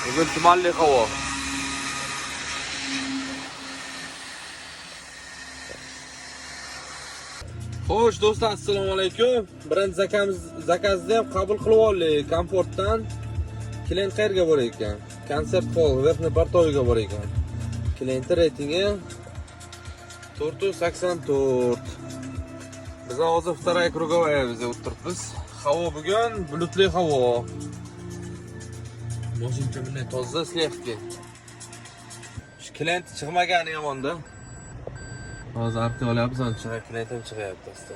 Bugun tumanli havo. Xo'sh do'stlar, assalomu alaykum. Birinchi zakazni ham qabul qilib oldik Komfortdan. Klient qayerga borar ekan? Konsert hall, Верхний Портовыйga borar ekan. Klientning reytingi 484. Biz hozir вторая круговая bizda o'tiribmiz. Havo bugun bulutli havo. Moshincha bunday toza slepki. Shu klient chiqmagani yomonda. Hozir arka olyapmiz, ana chiqar, klient ham chiqyapti asta.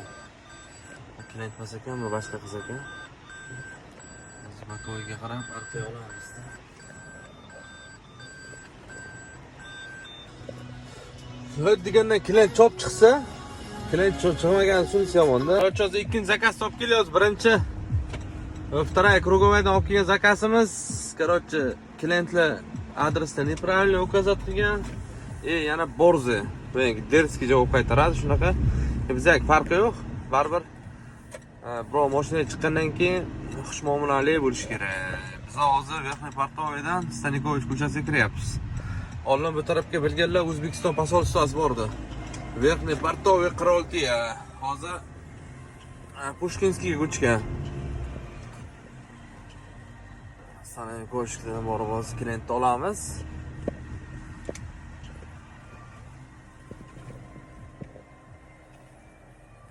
Klient emas ekan, bu boshqa qiz ekan. Biz боковойga qarab arka olamiz. Shu degandan klient chop chiqsa, klient chiqmagan shunisi yomonda. Короче, hozir ikkinchi zakaz olib kelyapmiz. Birinchi вторая круговойdan olib kelgan zakazimiz, короче, klientlar adresni неправильно указать qilgan. Yana борзый. Дерзкий javob qaytaradi shunaqa. Bizga farqi yo'q. Baribir birov mashinaga chiqqandan keyin xush muomalali bo'lish kerak. Biz hozir Верхний Портовыйdan Stanikovich ko'chasiga kiryapmiz. Oldin bu tarafga bilganlar O'zbekiston посольствоsi bordi. Верхний Портовый 46 ya. Hozir Pushkinskiyga ko'chgan. Stanikovichdan borib hozir klientni olamiz.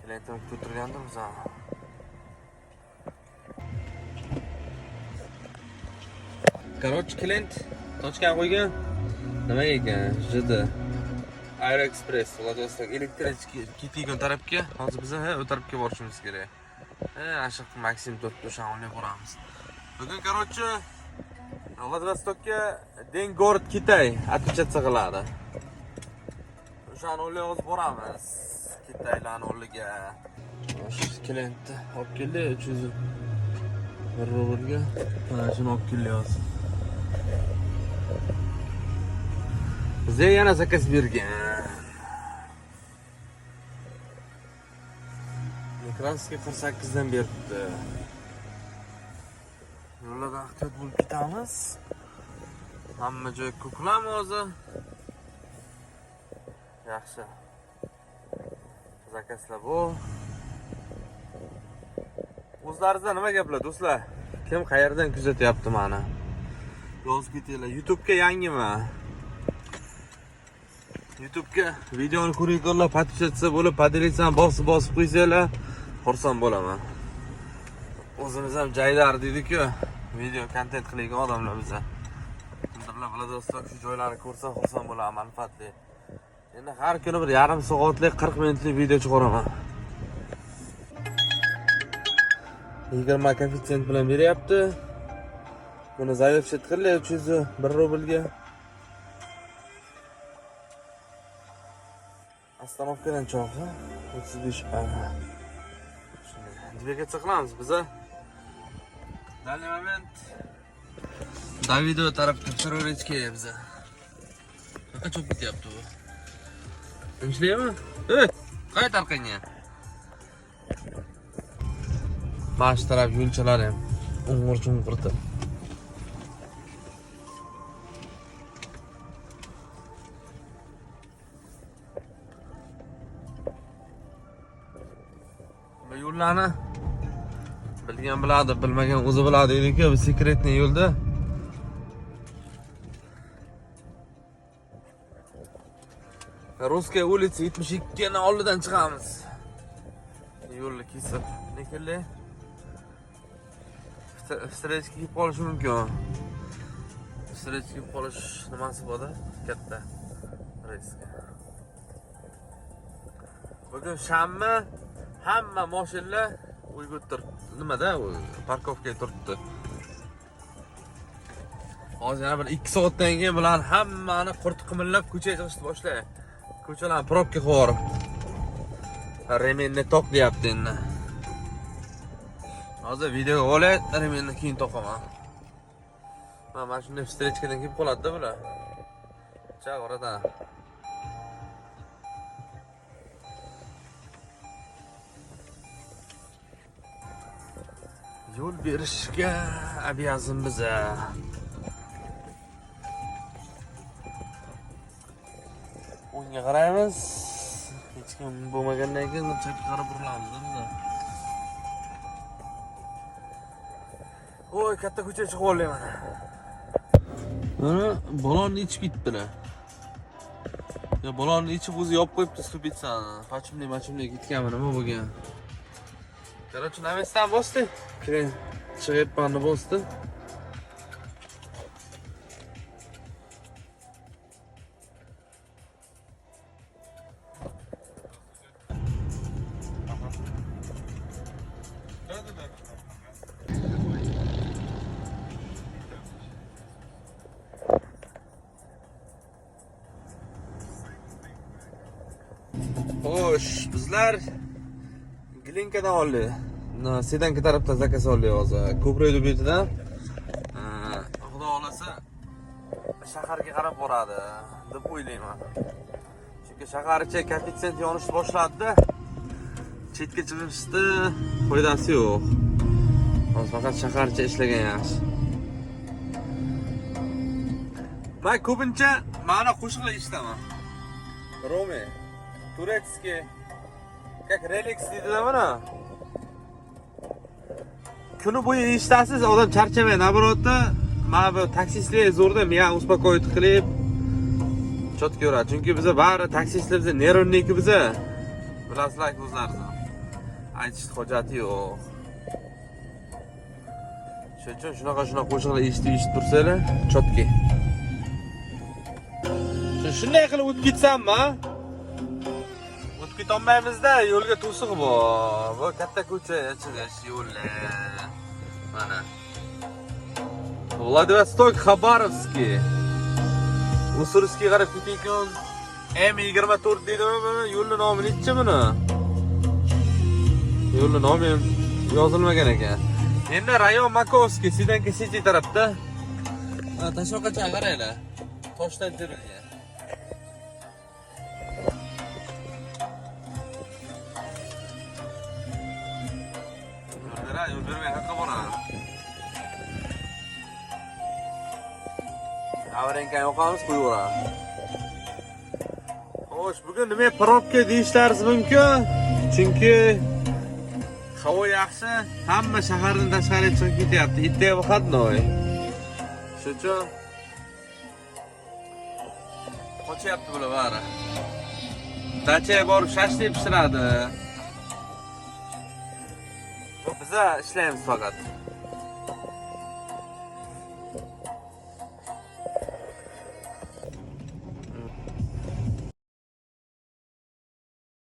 Klientni kutib turgandirmiz ha. Короче, klient точка qo'ygan. Nima ekan? ЖД. Aeroexpress, Vladivostok электричка ketadigan tarafga. Hozir biz u tarafga borishimiz kerak. Ana shu Maksim 4 o'shani olib boramiz. Bugun, короче, Vladivostokka День город Китай отмечаться qiladi. O'shani olib hozir boramiz. Kitaylarni oldiga. Shu klientni olib keldi 301 rublga. Mana shuni olib keldi hozir. Bizga yana zakaz bergan. Nekrasovga 48 dan beribdi. Yo'llarda ehtiyot bo'lib ketamiz. Hamma joy ko'klam hozir. Yaxshi. Zakazlar bu. O'zlaringizda nima gaplar, do'stlar? Kim qayerdan kuzatyapti mani? Yozib ketinglar. YouTube'ga yangiman. YouTube'ga videoni ko'rayotganlar подписаться bo'lib, поделиться bosib bosib qo'ysanglar, xursand bo'laman. O'zimiz ham jaydar deydi-ku, video kontent qiladigan odamlar biza. Kimdirlar Vladivostok shu joylarni ko'rsa xursand bo'laman, manfaatli. Endi har kuni bir yarim soatlik, 40 minutlik video chiqaraman. 20 koeffitsient bilan beryapti. Buni завершить qildi 301 rublga. Остановкаdan chog'i 35 A. Shunday. Двигаться qilamiz biza. Данный момент Davido tarafga Сыроречка biza. Qanaqa cho'p ketyapti bu? Tinchlikmi? Ey, qayt orqangga. Mana shu taraf yo'lchalar ham o'ng'ir cho'ng'irdi. Bu yo'llarni bilgan biladi, bilmagan o'zi biladi deydi-ku, bu секретный yo'lda. Русская улица 72 ni oldidan chiqamiz. Yo'lni kesib. Lekin встречка kelib qolishi mumkin. Встречка kelib qolish nimasi borda? Katta risk. Bugun shanba, hamma mashinalar uyga turibdi. Nimada? U парковкаga turibdi. Hozir yana bir 2 soatdan keyin bular hammani qurt qimillab ko'chaga chiqishni boshlaydi. Ko'chalarni probka qilib yuborib. Ременьni toq deyapti endi. Hozir videoga olay, ременьni keyin toqaman. Mana shunday встречкаdan kelib qoladi-da bular. Chaq oradan. Yo'l berishga обязан biza. O'ngga qaraymiz. Hech kim bo'lmagandan keyin chapga qarab burilamiz biz. Oy, katta ko'chaga chiqib oldik mana. Mana balonni ichib ketdilar. Ya balonni ichib o'zi yopib qo'yibdi ступица ni. Pachimli machimli ketganmi, nima bo'lgan? Короче, на месте dan bosdi. Keyin chiqyapmanni bosdi. Да-да-да. Xo'sh, bizlar Glinkadan oldik. Sedanka tarafdan заказ oldik hozir. Ko'prik betidan. Xudo xolasa shaharga qarab boradi deb o'ylayman. Chunki shaharcha koeffitsient yonishni boshladi. Chetga chiqishni foydasi yo'q. Hozir faqat shaharcha ishlagan yaxshi. Men ko'pincha mana qo'shiqlar eshitaman. Rome, турецкий, как релакс deydilar mana. Kuni bo'yi eshitasiz, odam charchamaydi. Наоборот, mana bu taksistlar zo'rda miyani успокоить qilib чётко yuradi. Chunki biza bari taksistlar biza нервный ku biza. Bilasizlar o'zlaringiz ham. Aytishni hojati yo'q. Shuning uchun shunaqa shunaqa qo'shiqlar eshitib eshitib tursanglar, чётко. Shunday qilib o'tib ketsammi? O'tib ketolmaymizda, yo'lga to'siq bor. Bu katta ko'cha ichida yo'llar. Mana. Vladivostok, Xabarovskiy. Usurskiy qarab ketayotgan M24 deydimi buni? Yo'lning nomi nechi buni? Yo'lning nomi ham yozilmagan ekan. Endi rayon Makovskiy, Sedanka City tarafda. Ha, tashoqacha qaranglar. Toshdan terilgan. Yo'l bera, yo'l bermay qayerga boradi? Аварийка ni yoqamiz, qo'yaveradi. Xo'sh, bugun nima пробка deyishlaringiz mumkin? Chunki havo yaxshi, hamma shahardan tashqariga chiqib ketyapti. Ertaga выходной. Shuning uchun qochyapti bular bari. Dachaga borib shashlik pishiradi. Bu biza ishlaymiz faqat.